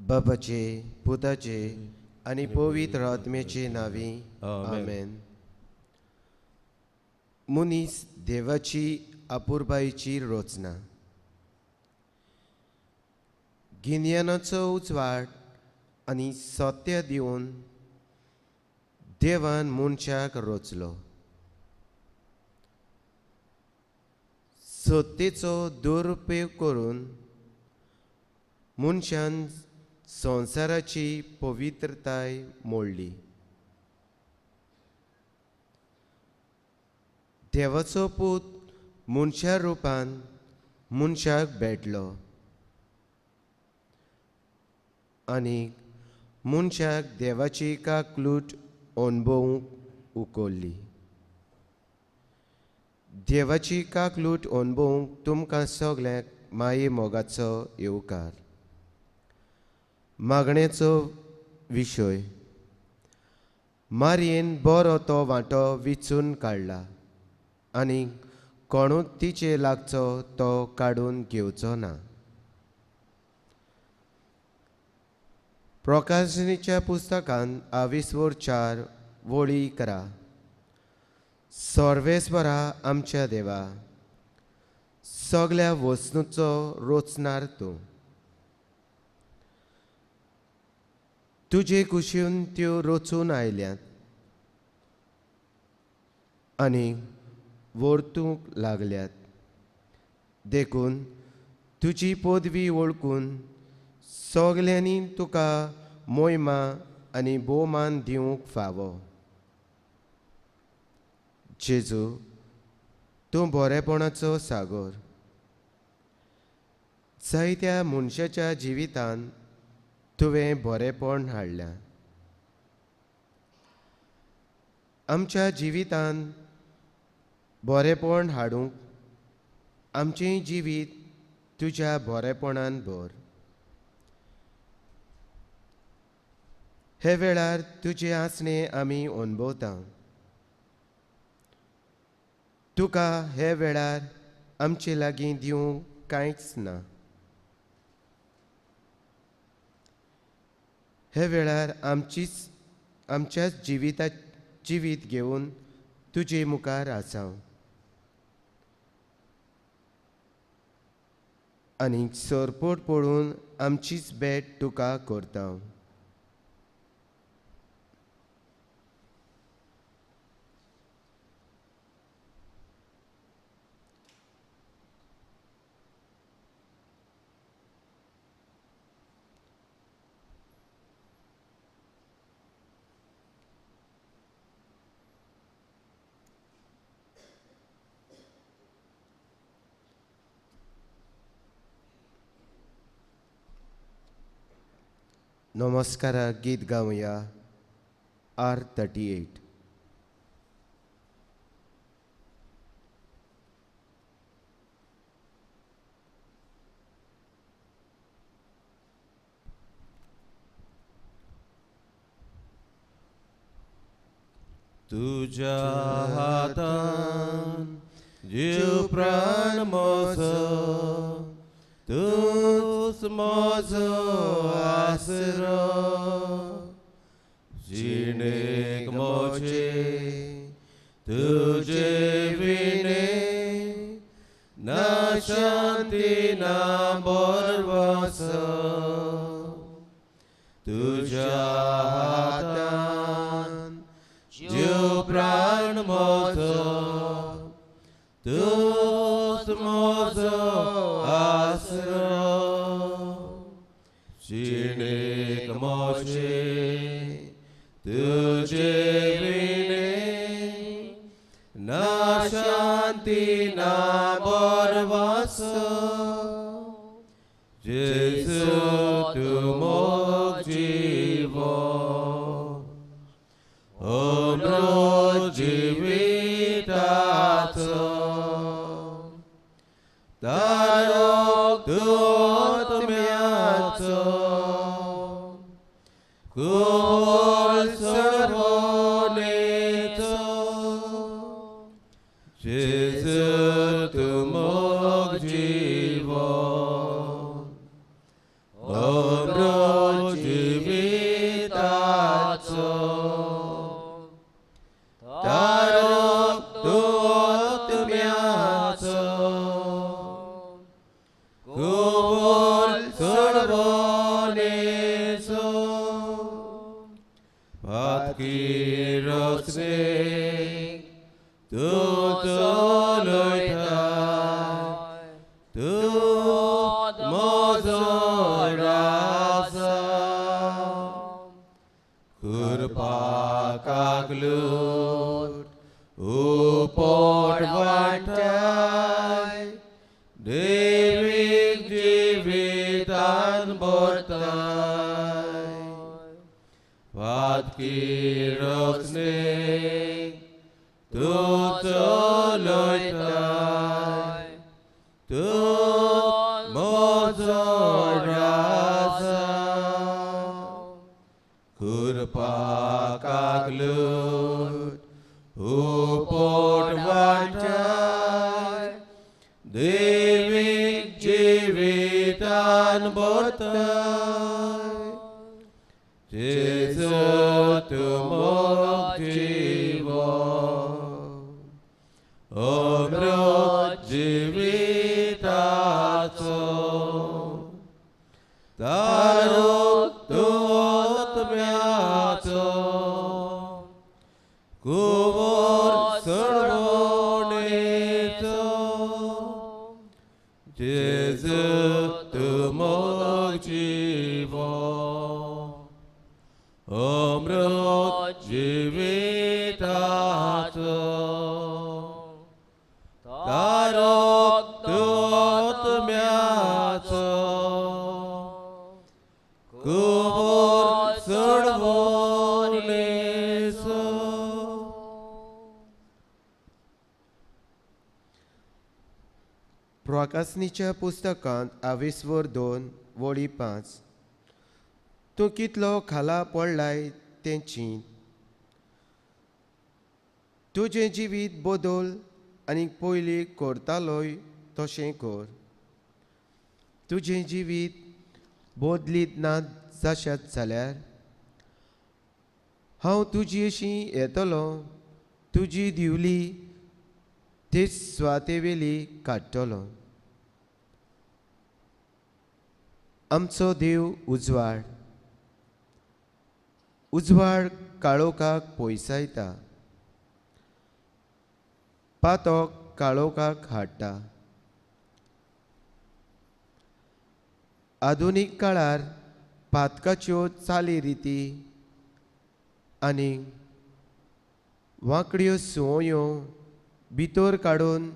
बापाचे, पुताचे आनी पवित्र आत्म्याचे नांवी आमेन. मनीस देवाची अपुरबायेची रचना. गिन्यानाचो उजवाड आनी सत्य दिवन देवान मनशाक रचलो. सत्तेचो दुरुपयोग करून मनशान संवसाराची पवित्रताय मोडली. देवाचो पूत मनशा रुपान मनशाक भेटलो आनी मनशाक देवाची काकलूट अणभवूंक उखल्ली. देवाची काकलूट अणभवूंक तुमकां सगल्यांक माये मोगाचो येवकार. मागणेचो विशय: मारयेन बरो तो वांटो विचून काडला आनी कोणूच तिचे लागचो तो काडून घेवचो ना. प्रकाशनीच्या पुस्तकान आविसवर 4 वळी करा. सर्वेस्वरा आमच्या देवा, सगल्या वस्तूंचो रोचणार तूं. तुजे कुशीन त्यो रचून आयल्यात आनी वर्तूंक लागल्यात. देखून तुजी पदवी वळखून सगल्यांनी तुका मोयमा आनी भोवमान दिवंक फावो. जेजू, तूं बरेपणाचो सागर. जायत्या मनशाच्या जिवितांत तुवें बरेपण हाडल्या. आमच्या जिवितांत बरेपण हाडूंक आमचें जिवीत तुज्या बरेपणान भर. हे वेळार तुजें आसणें आमी अणभवता. तुका हे वेळार आमचे लागीं दिवंक कांयच ना. हे वेळार आमच्याच जिवीत घेवन तुजे मुखार आसा आनी सरपट पडून आमचीच भेट तुका करता. नमस्कार गीत गावया R38. तुझ्या हातान जीव प्राण म्हजो, तूच म्हजो आसरो. जिणेक म्हजे तुजे विणे ना शांती ना भरवंसो. तुझ्या हातान जीव प्राण म्हजो, तूच म्हजो आसरो. जिणेक म्हजे तुजे विणे ना शांती ना भरवंसो. जेजू तूं मोग जिवो, अमृत जिविताचो. तारक तूं आत्म्याचो, कुल सर्वनेचो. जेजू तूं मोग जिवो, अमृत आत्म्याचो कुंवर सोडवणेचो पातकी रचणेक तूं चलयता तूं म्हजो राजा कृपाकाक लूट उपट वांटाय देवीक जिवितान भरताय पातकी रचणेक तूं चलयताय तूं म्हजो राजा कृपाकाक लूट उपट वांटाय देवीक जिवितान भरताय जेजू तूं मोग जिवो अमृत जिविताचो तारो तूं आत्म्याचो कुंवर सोडवणेचो जेजू तूं मोग जिवो अमृत जिविताचो तारो तूं आत्म्याचो कुंवर सोडवणेचो. प्रकासनीच्या पुस्तकांत आविस्वर 2 वळी 5 तूं कितलो खाला पडलाय तें चींत तुजें जिवीत बदल आनी पयलीं करतालोय तशें कर तुजें जिवीत बदलीत ना जाशात जाल्यार हांव तुजी अशी येतलो तुजी दिवली तेच सुवातेवेली काडटलो. आमचो देव उजवाड उजवाड काळोखाक पयसायता पातोक काळोखाक हाडटा. आधुनीक काळार पातकाच्यो चाली रिती आनी वांकड्यो सुवयो भितर काडून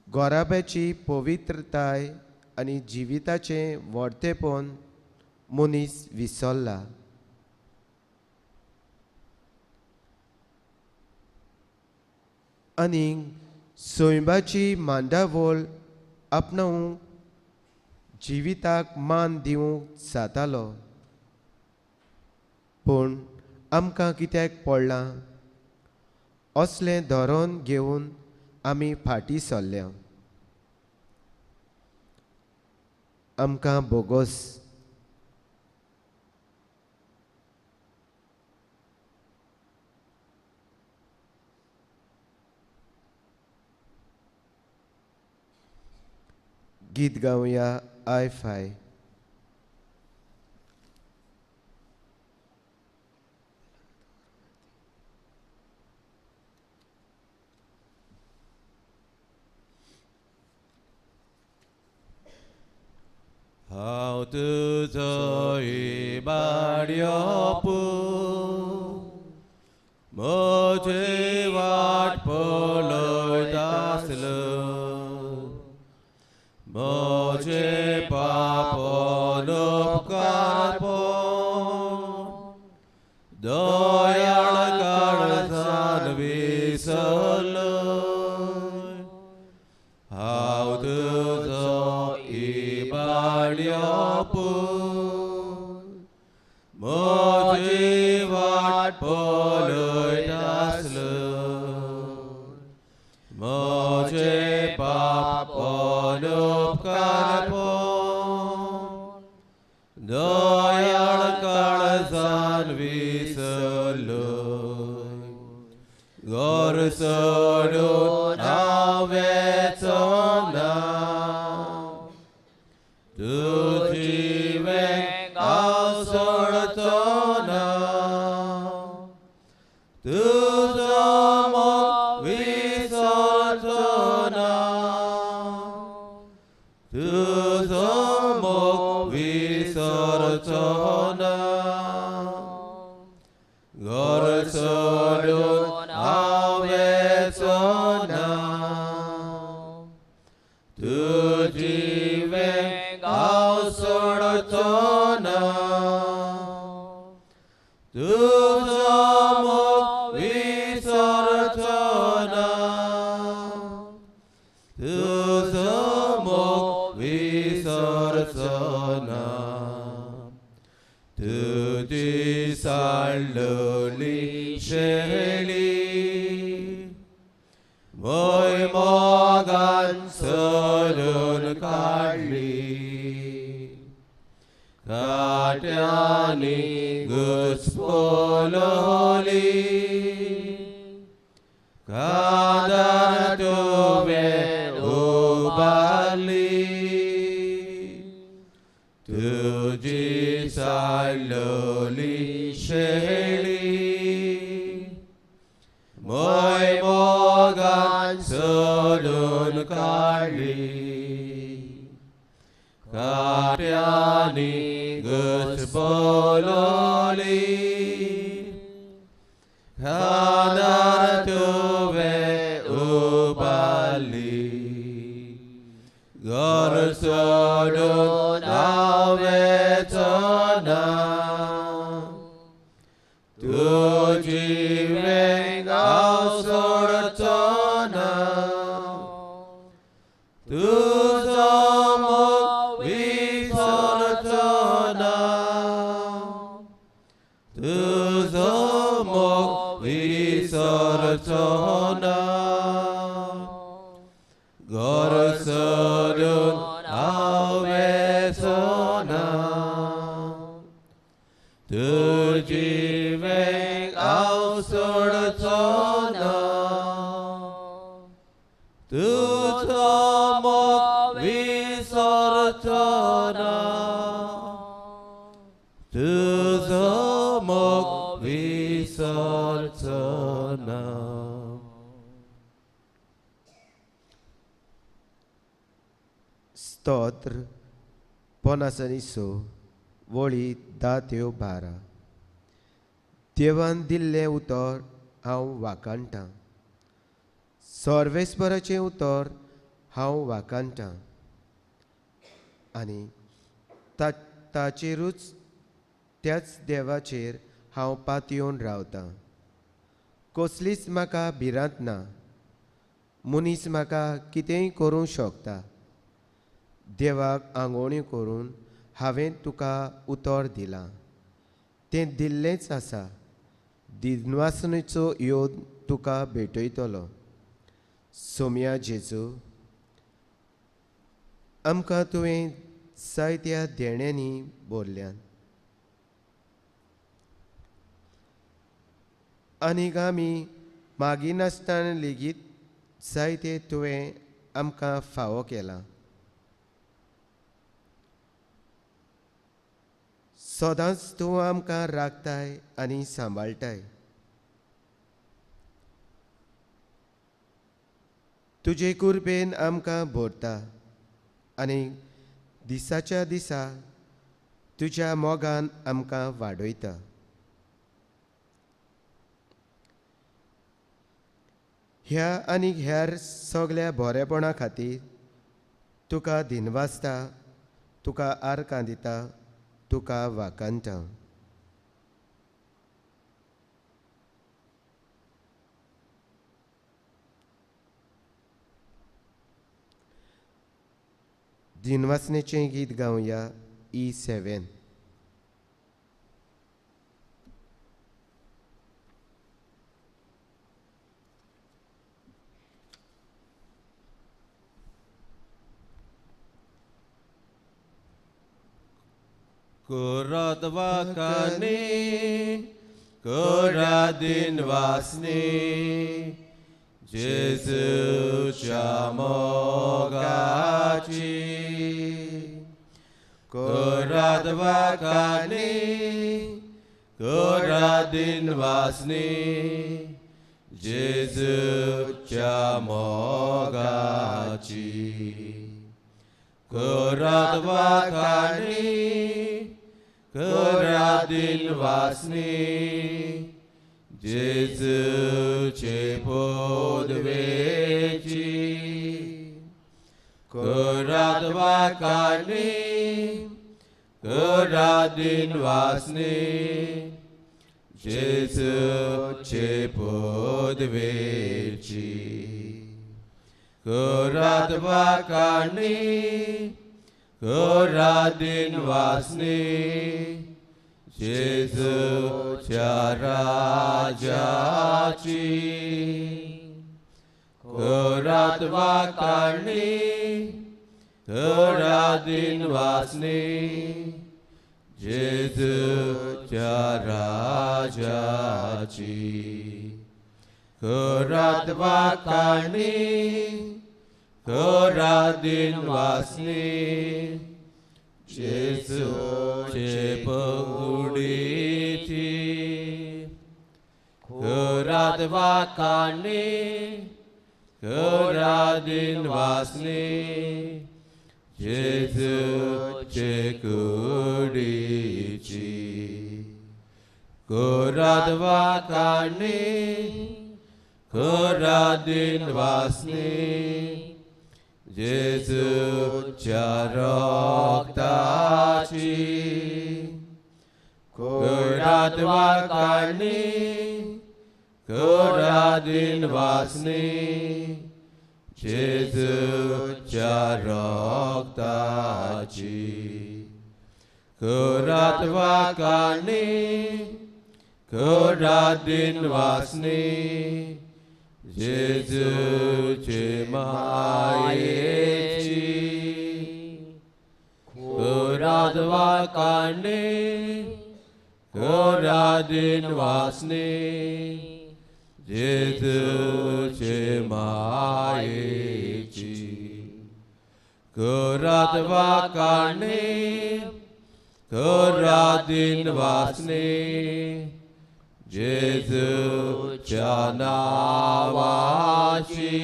गोराब्याची पवित्रताय आनी जिविताचें व्हडतेपण मनीस विसरला. आनी सैमाची मांडावळ आपणावंक जिविताक मान दिवंक जातालो पूण आमकां कित्याक पडलां असलें धोरण घेवन आमी फाटीं सरल्या. आमकां बोगस गीत गावया I फाय. हांव तुजो इबाड्यो पूत म्हजी वाट पळयत आसलो म्हजे पाप उपकार दयाळ काळजान विसरलो हांव तुजो इबाड्यो पूत म्हजी वाट पळयत आसलो म्हजे पाप उपकार दयाळ काळजान विसरलो घर सोडून हांव वेचो ना, तुजी वेंग हांव सोडचो ना, तुजो मोग विसरचो ना, तुजो मोग विसरचो ना. घर सोडून हांव वेचो ना, तुजी वेंग हांव सोडचो ना, तुजो मोग विसरचो ना, तुजो मोग विसरचो ना. तुजी साळली शेळी मोय मोगान सरून काडली, काट्यांनी घुस्पलोली, कादार तुवें उबारली. तुजी साळली शेळी मोय मोगान सोडून काडली, काट्यांनी घुस्पलोली, खादार तुवें उबारली. घर सोडून हांव वेचो ना, तुजी वेंग हांव सोडचो ना, तुजो मोग विसरचो ना, तुजो मोग विसरचो ना. घर सोडून हांव वेचो ना, तुजी वेंग हांव सोडचो ना, तुजो मोग विसरचो ना, तुजो मोग विसरचो ना. स्तोत्र 56 वळी 10 ते 12. देवान दिल्लें उतर हांव वाखाणटां, सर्वेस्पराचें उतर हांव वाखाणटां आनी ताचेरूच त्याच देवाचेर हांव पातयेवन रावतां. कसलीच म्हाका भिरांत ना, मनीस म्हाका कितेंय करूंक शकता. देवाक आंगोवणी करून हांवें तुका उतर दिलां, तें दिल्लेंच आसा. दिनवासनेचो योद तुका भेटयतलो. सोम्या जेजू, आमकां तुवें जायत्या देण्यांनी भरल्यात आनीक आमी मागिनासतना लेगीत जायते तुवें आमकां फावो केलां. सदांच तूं आमकां राखताय आनी सांबाळटाय. तुजे कुरबेन आमकां भरता आनी दिसाच्या दिसा तुज्या मोगान आमकां वाडयता. ह्या आनी हेर सगळ्या बरेपणा खातीर तुका दिनवासता, तुका आर्कां दिता, तुका वाखाणटा. दिनवासनेचें गीत गावया E7. Kurat wakani, kurat dinwasni, जेजूच्या मोगाची करात वाकांनी करात वासनी जेजूच्या मोगाची करात वाकांनी करात वासनी जेजूचे पदवेची करात वाकांनी करात वासनी जेजूचे पदवेची करात वाकांनी करात वासनी जेजूच्या राजाची करात वाकांनी करात वासनी जेजूच्या राजाची करात वाकांनी करात वासनी जेजूचे पगडीची करात वाकांनी करात वासनी जेजूचे कुडीची करात वाकांनी करात वासनी जेजूच्या रक्ताची करात वाकांनी करात वासनी जेजूच्या रक्ताची करात वाकांनी करात वासनी जेजूचे मायेची करात वाकांनी करात वासनी जेजूचे मायेची करात वाकांनी करात वासनी जेजूच्या नावाची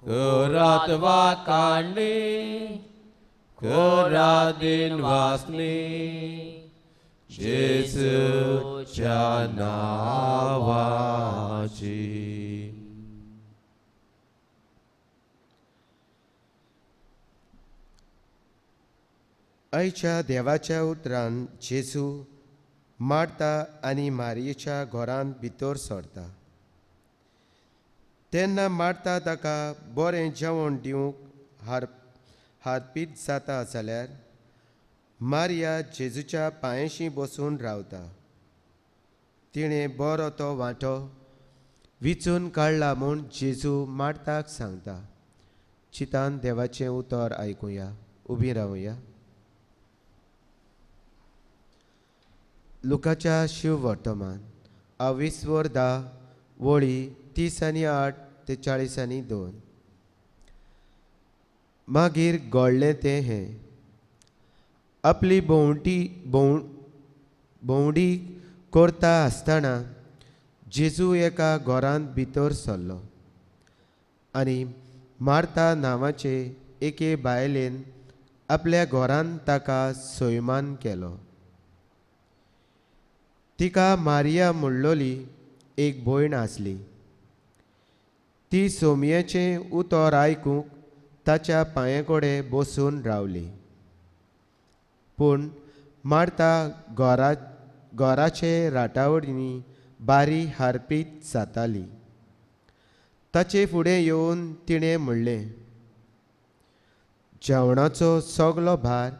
करात वाकांनी करात वासनी जेजूच्या नावाची. आयच्या देवाच्या उतरान जेजू मार्ता आनी मारयेच्या घरांत भितर सरता तेन्ना मार्ता ताका बरें जेवण दिवंक हारपीत जाता जाल्यार मारिया जेजूच्या पांयशी बसून रावता. तिणें बरो तो वांटो विचून काडला म्हूण जेजू मार्ताक सांगता. चितान देवाचें उतर आयकुया, उबी रावया. लुकाच्या शिववर्तमान 20 10 वळी 30 आनी 8 ते 40 आनी 2. मागीर घडलें तें हें, आपली भोंवडी करता आसतना जेजू एका घरांत भितर सरलो आनी मार्ता नांवाचे एके बायलेन आपल्या घरांत ताका सैमान केलो. तिका मारिया म्हणलोली एक भयण आसली. ती सोमयेचें उतर आयकूंक ताच्या पांये कडेन बसून रावली. पूण मार्ता घराचे राटावळींनी बारी हारपीत जाताली. ताचे फुडें येवन तिणें म्हणलें, जेवणाचो सगलो भार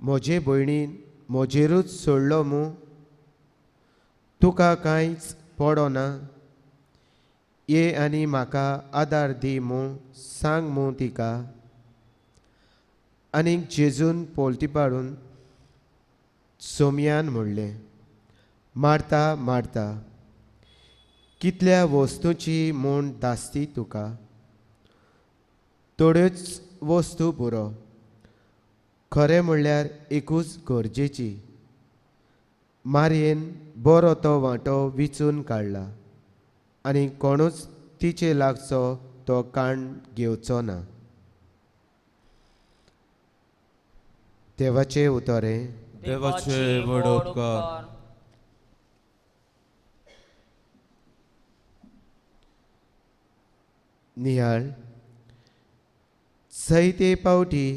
म्हजे भयणीन म्हजेरूच सोडलो मूं, तुका कांयच पडना, ये आनी म्हाका आदार दी म्हूण सांग मूं तिका. आनीक जेजून पोलती पाडून सोमयान म्हणलें, मार्ता मार्ता, कितल्या वस्तूंची म्हूण दासती तुका, थोड्योच वस्तू पुरो, खरें म्हणल्यार एकूच गरजेची। मारयेन बरो तो वांटो विचून काडला आनी कोणूच तिचे लागचो तो काण घेवचो ना। देवाचे उतरे। देवाचे व्हड उपकार। निहाळ जायते पावटी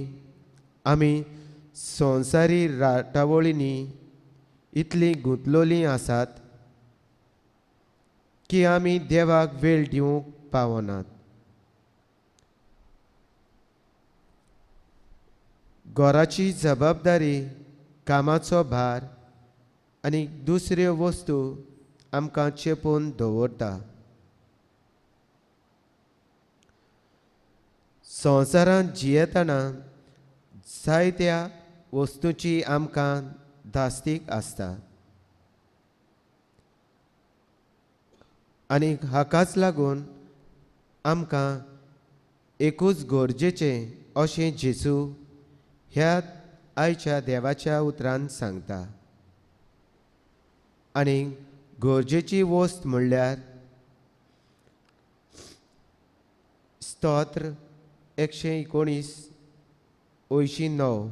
आमी संवसारी राटावळींनी इतलीं गुंतलोलीं आसात की आमी देवाक वेळ दिवंक पावनात। घराची जबाबदारी, कामाचो भार आनी दुसऱ्यो वस्तू आमकां चेपून दवरता। संवसारांत जियेतना जायत्या वस्तूंची आमकां धास्तीक आसता आनी हाकाच लागून आमकां एकूच गरजेचें अशें जेजू ह्या आयच्या देवाच्या उतरान सांगता। आनी गरजेची वस्त म्हणल्यार स्तोत्र 119 89,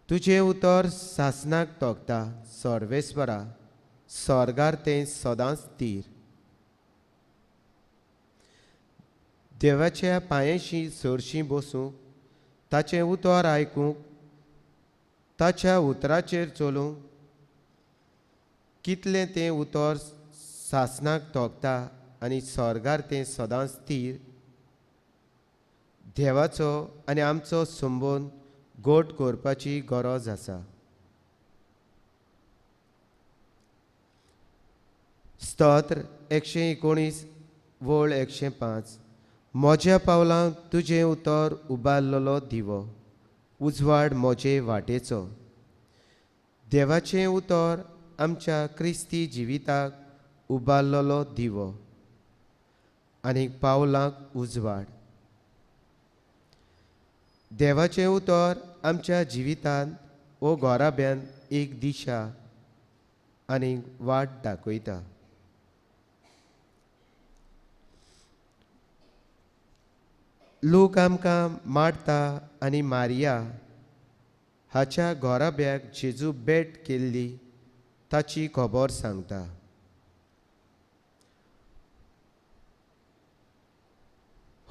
तुजें उतर सासणाक तोखता सर्वेस्वरा, स्वर्गार तें सदांच तीर। देवाच्या पांयांशी सरशीं बसूंक, ताचें उतर आयकूंक, ताच्या उतराचेर चलूंक कितलें तें उतर सासणाक तोखता आनी स्वर्गार तें सदांच तीर। देवाचो आनी आमचो संबंद गोट करपाची गरज आसा। स्तोत्र 119 वळ 105, म्हज्या पावलांक तुजें उतर उबारलेलो दिवो, उजवाड म्हजे वाटेचो। देवाचें उतर आमच्या क्रिस्ती जिविताक उबारलेलो दिवो आनी पावलांक उजवाड। देवाचें उतर आमच्या जिवितांत वो घराब्यांत एक दिशा आनी वाट दाखयता। लोक आमकां मारता आनी मारिया हाच्या घराब्याक जेजू भेट केल्ली ताची खबर सांगता।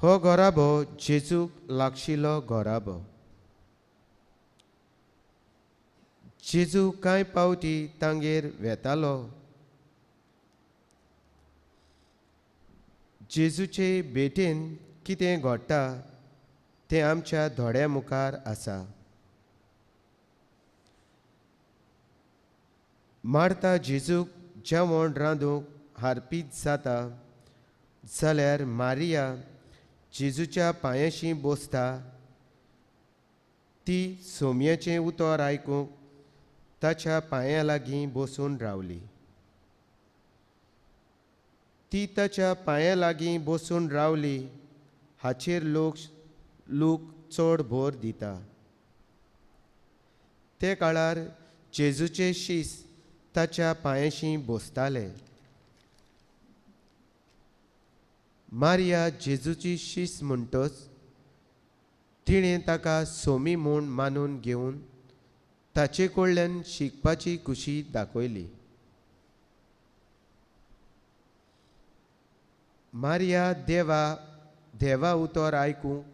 हो घराबो जेजूक लागशिल्लो घराबो। जेजू कांय पावटी तांगेर वेतालो। जेजूचे भेटेन कितें घडटा तें आमच्या दोळ्या मुखार आसा। मार्ता जेजूक जेवण रांदूंक हारपीत जाता जाल्यार मारिया जेजूच्या पांयांशी बसता। ती सोम्याचें उतर आयकूंक ताच्या पांयां लागीं बसून रावली। ती ताच्या पांयां लागीं बसून रावली हाचेर लोक चड भर दिता। ते काळार जेजूचे शीस ताच्या पांयांशी बसताले। मारिया जेजूची शीस म्हणटच तिणें ताका सोमी म्हूण मानून घेवन ताचे कडल्यान शिकपाची खुशी दाखयली। मारिया देवा उतर आयकूंक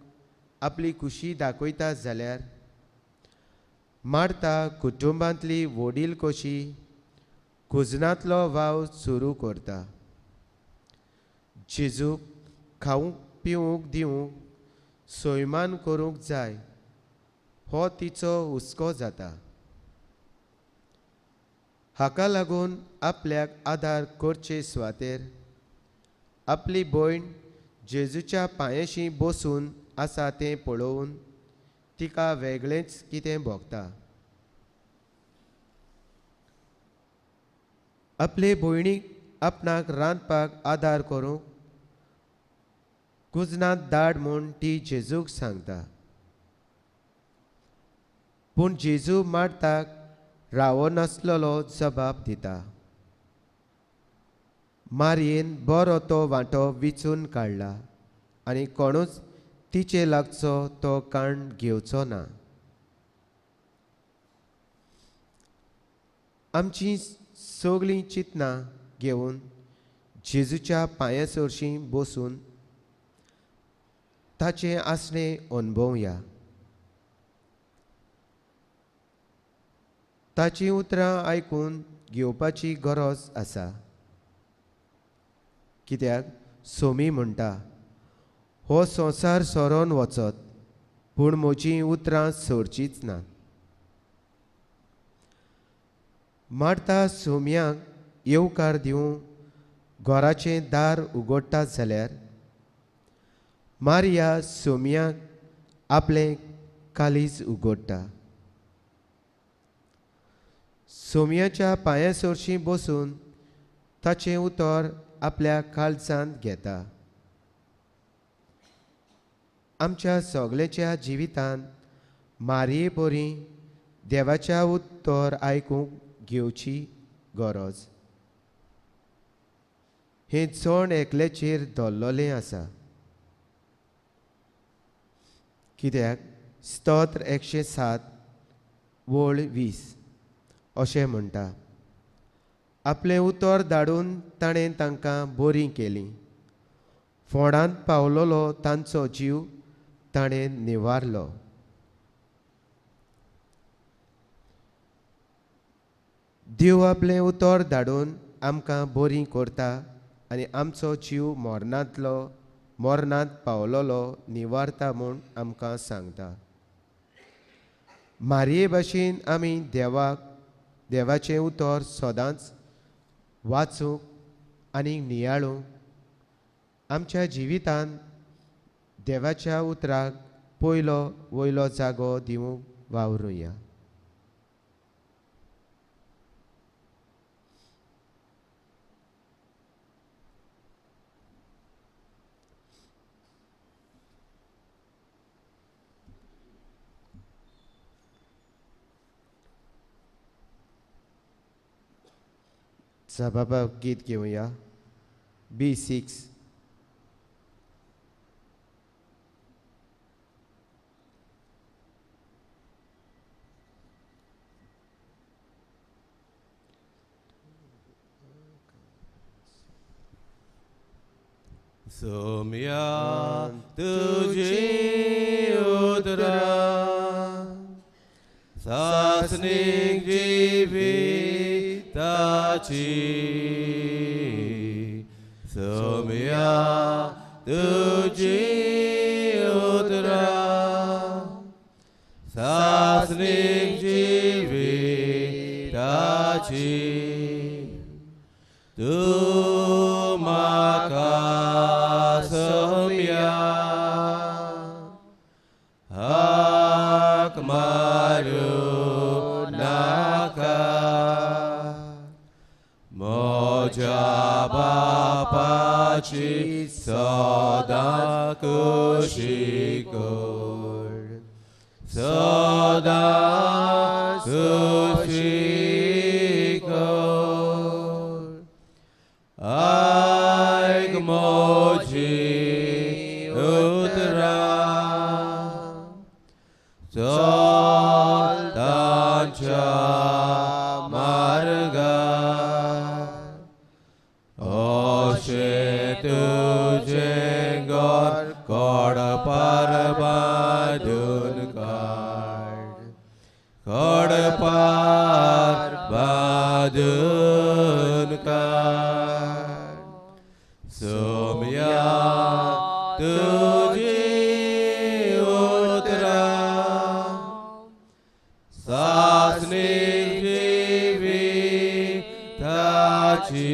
आपली खुशी दाखयता जाल्यार मार्ता कुटुंबांतली वडील कशी कुजनांतलो वाव सुरू करता। जेजूक खावंक पिवंक दिवंक सोयमान करूंक जाय हो तिचो हुस्को जाता। हाका लागून आपल्याक आदार करचे सुवातेर आपली भयण जेजूच्या पांयांशी बसून आसा तें पळोवन तिका वेगळेंच कितें भोगता। आपले भयणीक आपणाक रांदपाक आदार करूंक कुजनांत धाड म्हूण ती जेजूक सांगता. पूण जेजू मार्ताक रावनासलेलो जबाब दिता. मारयेन बरो तो वांटो विचून काडला आनी कोणूच तिचे लागचो तो काण घेवचो ना. आमची सगळीं चिंतनां घेवन जेजूच्या पांया सरशीं बसून ताचें आसणें अणभवया. ताचीं उतरां आयकून घेवपाची गरज आसा. कित्याक सोमी म्हणटा, हो संवसार सरोन वचत पूण म्हजीं उतरां सोडचींच ना. मार्ता सोम्याक येवकार दिवंक घराचें दार उगडटा जाल्यार मारिया सोम्याक आपलें कालीज उगडटा. सोम्याच्या पांया सरशीं बसून ताचें उतर आपल्या काळजांत घेता. आमच्या सगळ्याच्या जिवितांत मारये बरी देवाच्या उतर आयकूंक घेवची गरज हें जण एकल्याचेर धरलेलें आसा. कित्याक स्तोत्र 107 वळ 20 अशें म्हणटा, आपलें उतर धाडून ताणें तांकां बरीं केलीं, फोंडांत पावलोलो तांचो जीव ताणें निवारलो. देव आपलें उतर धाडून आमकां बरीं करता आनी आमचो जीव मरणांत पावलोलो निवारता म्हूण आमकां सांगता. मारये भाशेन आमी देवाचें उतर सदांच वाचूंक आनी नियाळूंक आमच्या जिवितांत देवाच्या उतराक पयलो वयलो जागो दिवंक वावरुया. बाबा गीत घेवया B6. सोम्या तुझी उतरां सासणीक जिविताची, सोम्या तुझी उतरां सासणीक जिविताची, तूं म्हाका सोम्या हाक मारूं नाका, म्हज्या बापाची सदां खोशी कर, सदां खोशी कर, आयक म्हजी उतरां, चल तांच्या मार्गार, अशें तुजें घर कडपार बांदून काड, कडपार बांदून काड, सोम्या तुजी उतरां सासणीक जिविताची,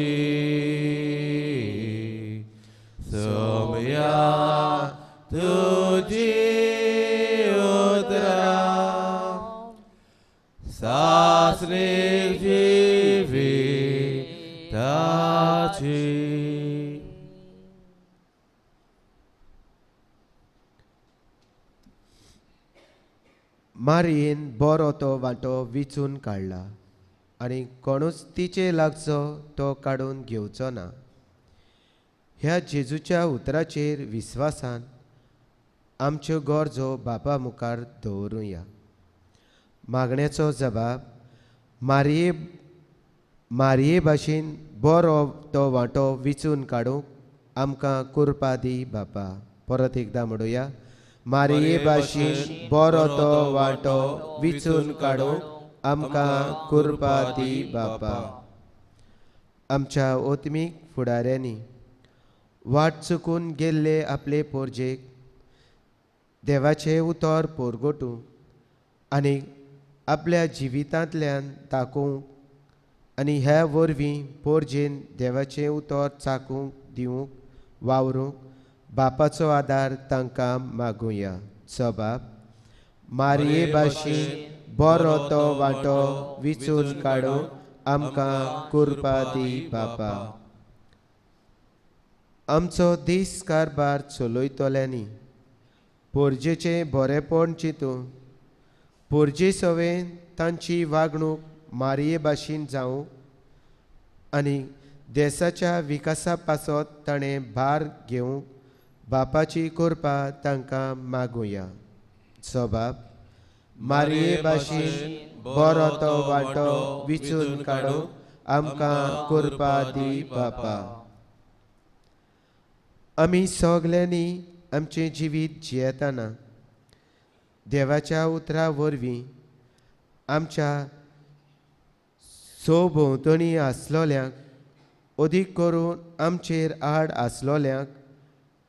सोम्या तुजी उतरां सासणीक जिविताची. मारयेन बरो तो वांटो विचून काडला आनी कोणूच तिचे लागचो तो काडून घेवचो ना. ह्या जेजूच्या उतराचेर विस्वासान आमच्यो गरजो बापा मुखार दवरुया. मागण्याचो जबाब मारये मारये भाशेन बरो तो वांटो विचून काडूंक आमकां कुरपा दी बापा. परत एकदां म्हणुया, मारये भाशेन बरो तो वांटो विचून काडूंक आमकां कुरपा दी बापा. आमच्या ओतमीक फुडाऱ्यांनी वाट चुकून गेल्ले आपले पोरजेक देवाचें उतर पोरगोटूंक आनी आपल्या जिवितांतल्यान दाखोवंक आनी ह्या वरवीं पोरजेन देवाचें उतर चाकूंक दिवंक वावरूंक बापाचो आदार तांकां मागुया. जबाब मारये भाशेन बरो तो वांटो विचून काडूंक आमकां कुरपा दी बापा. आमचो दीस कारभार चलयतल्यांनी पोरजेचें बरेपण चिंतून पोरजे सवें तांची वागणूक मारये भाशेन जावं आनी देसाच्या विकासा पासत ताणें भार घेवंक बापाची कृपा तांकां मागुया. जबाब मारये भाशेन बरो तो वांटो विचून काडूंक आमकां कृपा दी बापा. आमी सगल्यांनी आमचें जिवीत जियेतना देवाच्या उतरा वरवीं आमच्या सभोंवतणी आसलोल्यांक अदीक करून आमचेर आड आसलोल्यांक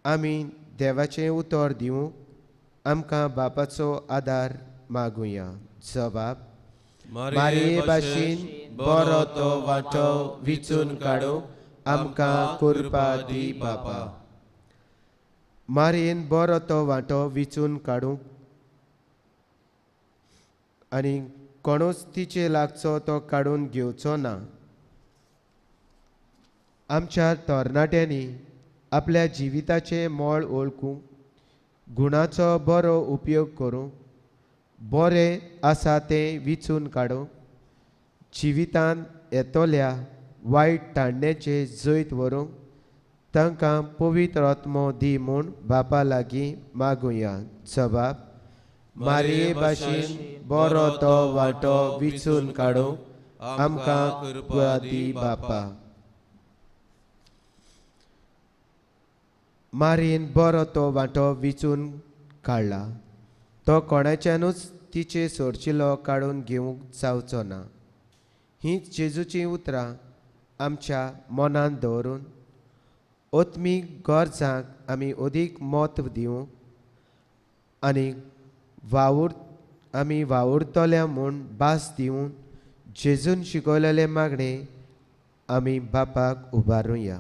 आमी देवाचें उतर दिवंक आमकां बापाचो आदार मागुया. जबाब मारये भाशेन बरो तो वांटो विचून काडूंक आमकां कुरपा दी बापा. मारयेन बरो तो वांटो विचून काडूंक आनी कोणूच तिचे लागचो तो काडून घेवचो ना. आमच्या तरणाट्यांनी आपल्या जिविताचें मोल वळखूंक गुणाचो बरो उपयोग करूंक बरें आसा तें विचून काडूंक जिवितांत येतल्या वायट ताणण्याचें जैत व्हरूंक तांकां पवित्र आत्मो दी म्हूण बापा लागीं मागुया. जबाब मारये भाशेन बरो तो वांटो विचून काडूंक आमकां कृपा दी बापा. मारयेन बरो तो वांटो विचून काडला तो कोणाच्यानूच तिचे सोडचिलो काडून घेवंक जावचो ना. हींच जेजूचीं उतरां आमच्या मनांत दवरून ओतमीक गरजांक आमी अदीक म्हत्व दिवंक आनी आमी वावुरतल्या म्हूण भास दिवन जेजून शिकयलेलें मागणें आमी बापाक उबारुया.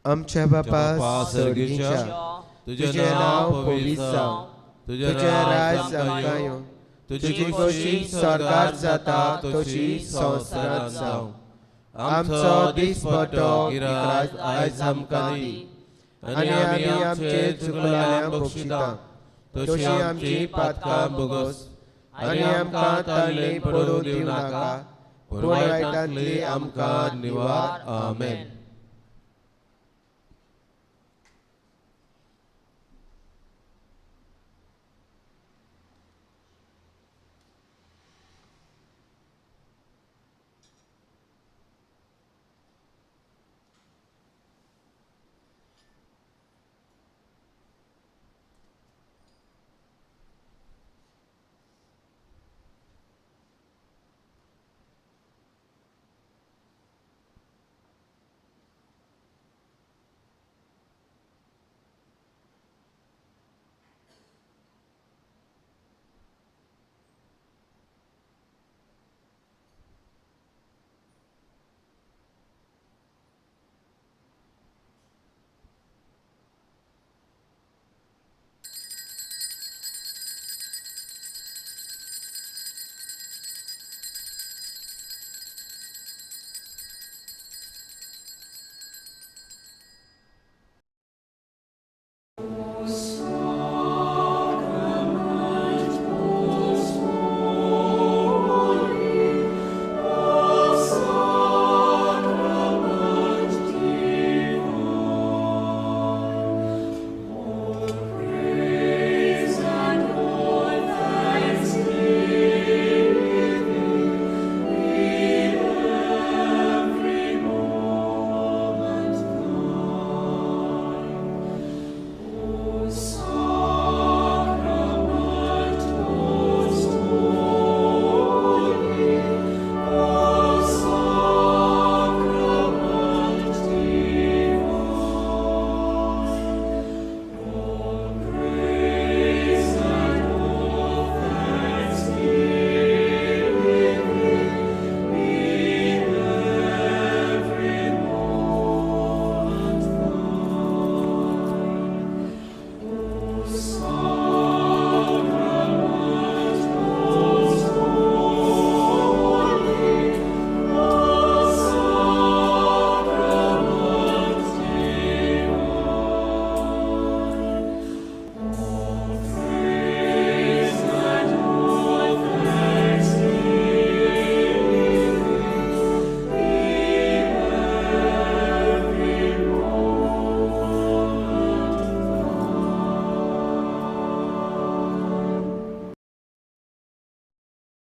आमच्या बापा सर्गीच्या, तुजें नांव पवित्र जावं, तुजें राज आमकां येवं, तुजी खोशी स्वर्गार जाता तशी संवसारांत जावं. आमचो दिसपट्टो गिराज आयज आमकां दी आनी आमी आमचे चुकलेल्यांक बक्षिता तशी आमची पातकां भोगोस आनी आमकां ताळणी पडूं दिवं नाका, पूण वायटांतली आमकां निवार. आमेन.